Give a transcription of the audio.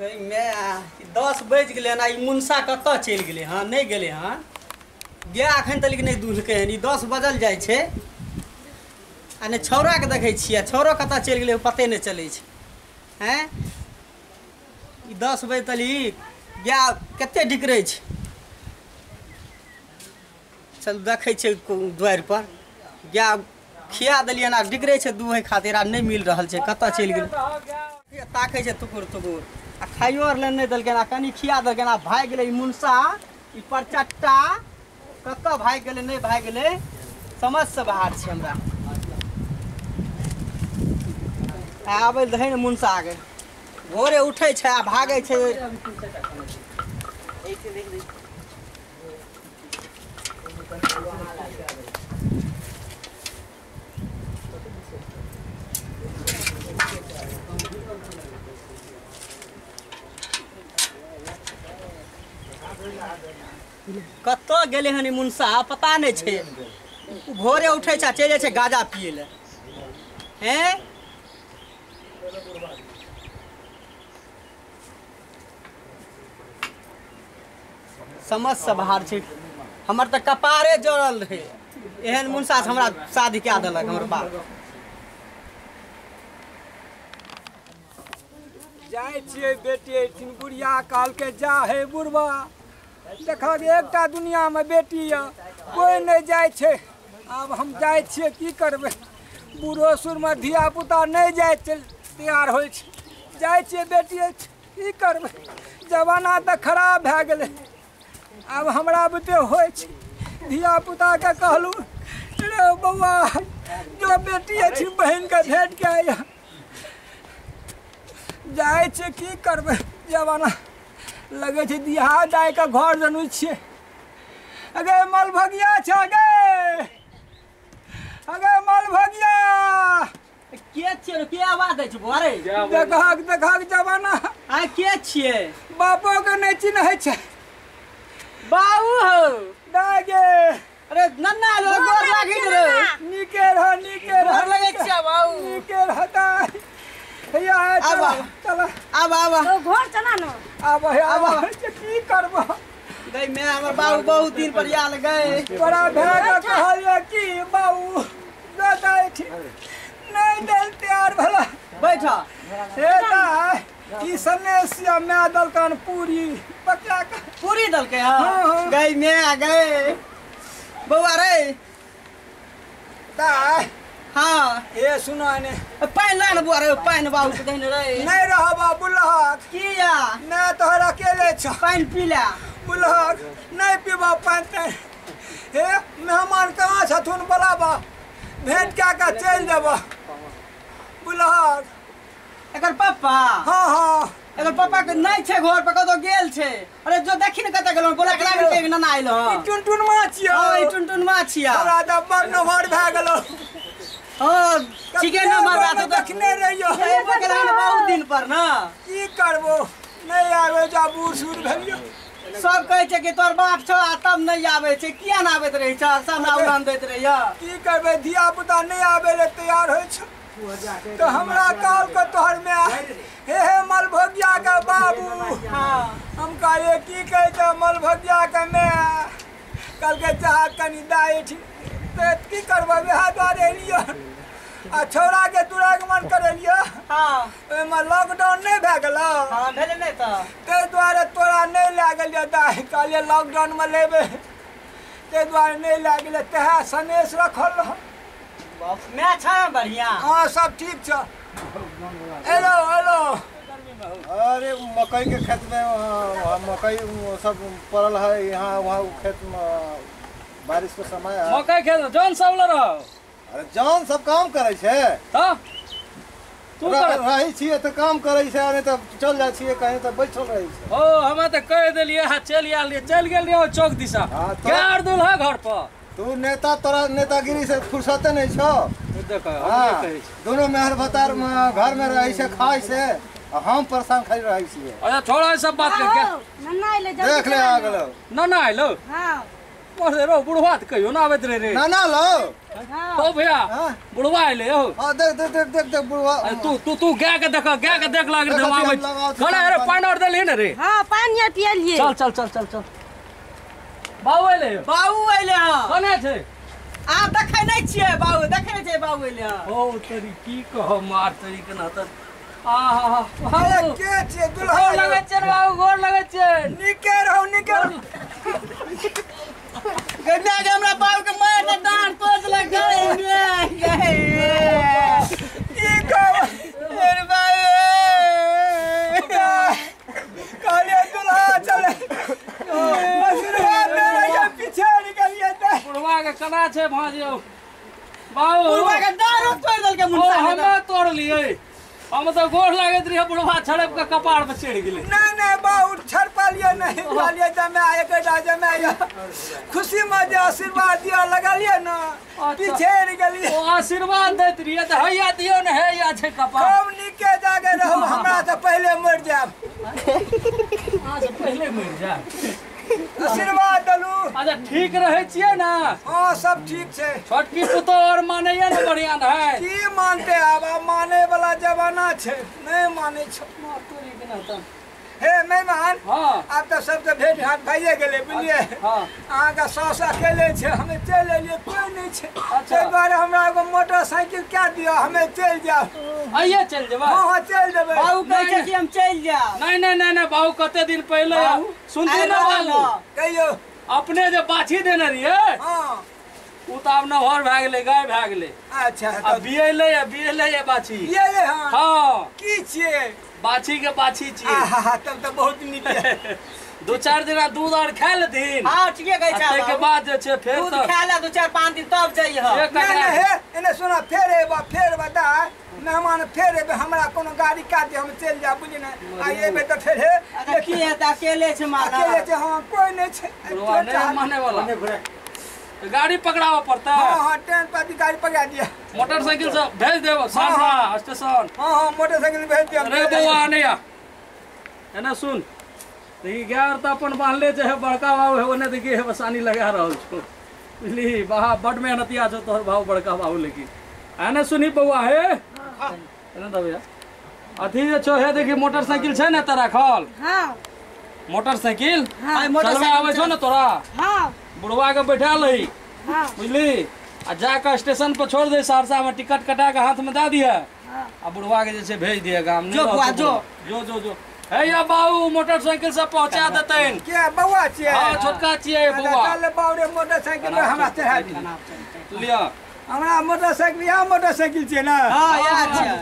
मैं 10 बज गेलै ना, ई मुनसा कतऽ चलि गेलै हँ, नहि गेलै हँ, गाय एखन तक नहि दुहलकै हन। ई 10 बजल जाइ छै आ नहि छौड़ाके देखै छियै, छौड़ो कतऽ चलि गेलै पते नहि चलै छै। हैं ई 10 बजे तक गाय कते डिकरै छै। चल देखै छियै दुआरि पर गाय खिया देलियै आ डिकरै छै दुहै खातिर, आ नहि मिल रहल छै, कतऽ चलि गेलै। ताकै छै तुकुर तुकुर आ खाइयो आर लए नहि देलकै, आ कनि खिया देलकै आ भागि गेलै ई मुनसा, ई परचट्टा कतऽ भागि गेलै नहि भागि गेलै समझसँ बाहर छै हमरा। आबै दही ने मुनसा के, भोरे उठै छै आ भागै छै। कतऽ गेलै हन ई मुनसा पता नहि छै। भोरे उठै छै आ चलि जाइ छै गाजा पियै लए। हैं समझसँ बाहर छै, हमर तऽ कपारे जड़ल रहै। एहन मुनसा से हमरा शादी कए देलक हमर बाप। जाइ छियै बेटी एहिठिन, बुढ़िया कहलकै जा हे बुढ़बा, देखक एकटा दुनियामे बेटी यऽ, कोइ नहि जाइ छै। आब हम जाइ छियै, की करबै, बूढ़ो सूढ़मे धियापुता नहि जाइ छै, तैयार होइ छै। जाइ छियै बेटी, की करबै, जमाना तऽ खराब भए गेलै। आब हमरा बुते होइ छै। धियापुताके कहलहुँ रे बौआ, जो बेटी अछि बहिनके भेंट के आइया। जाइ छियै, की करबै, जमाना लगै छै दिहा जाइके घर जनु छियै। अगे मलभगिया छै, अगे अगे मलभगिया के छियै, के आवाज दै छै बौआ रे? देखहक देखहक जमाना। आ के छियै? बापो के नहि चिन्है छै। बाबू हो दागे, अरे नन्ना लो गोर लागै रे। नीके रह, नीके रह, गोर लगै छियै बाबू, नीके रह दाइ। हैया चल चल आब आब तो घर चला न। आब आब की करब गई मैं, हमर बाबू बहुत दिन पर आयल गए। तोरा भए के कहलियै कि बाबू दाइ नहीं देल तैयार भला। बैठ हे दाइ, ई सनेश या my दलकन पूरी पका के पूरी दलकै। हां गई मैं आ गए बौआ रे दाइ। हाँ हे सुनो ने, पानि ला ने बौआ रे, पानि बाबू के दहिने रे। नहीं रहबा बुलहक, किया नहीं तोहर अकेले छ, पानि पी ले बुलहक, नहीं पीबा पानि तानि। हे मेहमान कहाँ छथुन बोलाबा, भेंट कए के चलि जेबा बुलहक। एकर पप्पा? हाँ हाँ एकर पप्पा के नहीं छै घर पर, कतौ गेल छै। अरे जो देखी ने कतऽ गेलौ, बोला के लाबि के नना आइलो। ई टुनटुनमा छियौ। हां ई टुनटुनमा छिया। तोरा तऽ बड़ नमहर भए गेलौ। हां ठीके नमहर बात तो देखने रहियो बहुत दिन पर ना। की करबो, नहीं आबै जा, बूढ़ सूढ़ भेलियो। सब कहै छै कि तोर बाप छौ आ तब नहीं आबै छै, किया ना आबैत रहै छ, सब हमरा उड़ान दैत रहैया। की करबै, धिया पुता नहीं आबै ले तैयार होइ छै तो हमरा कहल के तोहर में हे हे मलभगिया के बाबू। हाँ हम कहलियै की कहै छै मलभगिया के my, कहलकै चाह कनि दाइ तऽ की करबै, वएह दुआरे एलियै। आ छौड़ा के दुरागमन करेलियै। हाँ ओहिमे लॉकडाउन नहि भए गेलौ? हाँ भेलै नहि तऽ ताहि दुआरे तोरा नहि लए गेलियै दाइ, कहलियै लॉकडाउनमे लेबै, ताहि दुआरे नहि लए गेलियै। तेहे सनेश रखल रह। मैं छै बढ़िया? हाँ सब ठीक छै। Hello hello. अरे मकई के खेत में मकई सब पड़ल है यहाँ वहाँ, खेत में बारिश के समय है। मकई खेत जौन सब रहो? अरे जौन सब काम करे छै त तू रहै छियै तऽ काम करै छै, नहीं तऽ चल जाइ छियै कहीं तऽ बैठल रहै छै। ओ हमे तऽ कहि देलियै, हाँ चलि आयल रहियै, चलि गेल रहियै चौक दिशा, गाड़ दुल्हा घर पर। तू नेता, तोरा नेतागिरी से फुर्सते नहीं छौ। हाँ दोनों मेहर भतार घर में रहै छै, खाइ छै, हम परेशान खाली रहै छियै। अच्छा छोड़ो सब बात के, नन्ना आइलो, देख ले आ गेलौ नन्ना आइलो। हां पर रे बुढ़वा त कहियो ना आबैत रहे रे। ना ना लो हो भैया बुढ़वा आइले हो। हां देख देख देख देख देख बुढ़वा। तू तू तू गाय के देख, गाय के देख लाग रे आबै खड़ा रे। पानी और देलही ने रे? हां पानी पियलिए। चल चल चल चल चल। बाबू आइले, बाबू आइले। हां कने छै? आ देखै नै छियै बाबू, देखै नै छै बाबू आइले। हो तरी की कह मार तरी के ना त आहा अरे के छियै दुल्हा? गोर लगै छै बाबू, गोर लगै छै। नीके रहू नीके रहू। गन्ना के हमरा बाबू के मार के डांट तोड़ देलक गए गए। की कहब अरे बाबू कहलिए दुल्हा चले आशीर्वाद दे रही पीछे निकलिए त। बुढ़वा के कना छै भांज बाबू? बुढ़वा के दारू तोड़ देलकै मुंसा। हमे तोड़ लियै, हम तो गोर लागैत रहियै, बुढ़वा छड़प के कपार पर चढ़ि गेलै। नहीं नहीं बाबू छड़पलियै नहीं, कहलियै जमे एकटा जमे खुशी में जे आशीर्वाद दिया लगलियै ना पीछे निकलियै। ओ आशीर्वाद दैत रहियै त हैया दियौ ने, हैया छै कपार। खूब नीके जागे रहू, हमरा तऽ पहिले मरि जायब। अहाँ से पहिले मरि जायब? आशीर्वाद देलू। अच्छा ठीक रहै छियै ना? हाँ सब ठीक छै। छोटकी पुतोह और मानैया ने बढ़िया है? की मानते आब, आब माने वाला जमाना छै, नहीं माने छै। हे मेहमान। हाँ आब तऽ सबसे भेंट घाट भइए गेलै बुझलियै। हाँ अहाँके सास अकेले छै, हमे चलि एलियै, कोइ नहि छै। ताहि दुआरे हमरा एगो मोटरसाइकिल कए दिअ, हमे चलि जायब। आइए चलि जेबै? हाँ हाँ चलि जेबै। बाबू कहै छै कि हम चलि जायब। नहीं नहीं नहीं नहीं बाबू कते दिन पहिले सुनती ना बाबू? कहियो अपने जे बाछी देने रहियै। हाँ उ तऽ आब नहर भए गेलै, गाय भए गेलै। अच्छा आ बियलै आ बियलै आ बाछी। बियलै? हाँ हाँ की छियै? बाछी के बाछी छियै। आहा तब तऽ बहुत नीक है। दू चार दिन दूध और खा लेथिन। हां ठीके कहै छै। ताहि के बाद जे छै फेर दूध खा ले 2-4-5 दिन तब जइह। नहीं नहीं हे एने सुना, फेर एबा फेर बता मेहमान फेर एबे, हमरा कोनो गाड़ी का दे हम चलि जाब बुझली ने। आ एबे तऽ फेर हे देखी हे तऽ अकेले छै माला। अकेले छै हाँ कोइ नहि छै। नहीं माने वाला गाड़ी पकड़ाबऽ पड़तै। हाँ हाँ ट्रेन पर गाड़ी पकड़ा दिया। मोटरसाइकिल से भेज देब सहरसा स्टेशन। हाँ हाँ मोटरसाइकिल भेज दिया। अरे बौआ नहीं आ एने सुन, देखी गाय तऽ अपन बान्हले छै, बड़का बाबू है ओने देखी हे बसानी लगा रहल छौ बुझली। बाहा बड मेहनतिया छौ तोहर भाव बड़का बाबू। लेकिन एने सुनी बौआ हे एने दबे अथी जे छौ हे देखी मोटरसाइकिल छै ने तऽ राखल। हाँ मोटरसाइकिल चलबै आबै छौ ने तोरा? हाँ बुढ़वा के बैठा लही बुझली, आ जाके स्टेशन पर छोड़ दे सहरसा में, टिकट कटा के हाथ में दे दिया आ बुढ़वा के जे भेज दिया गाम। जो बुआ जो जो जो जो हे या बाबू मोटरसाइकिल से पहुंचा देतैन। के बौआ छियै? हां छोटका छियै बौआ। चल बाबू रे मोटरसाइकिल पर हमरा चढ़ा दी। लिया हमरा मोटरसाइकिल, या मोटरसाइकिल छियै ना? हां या छियै।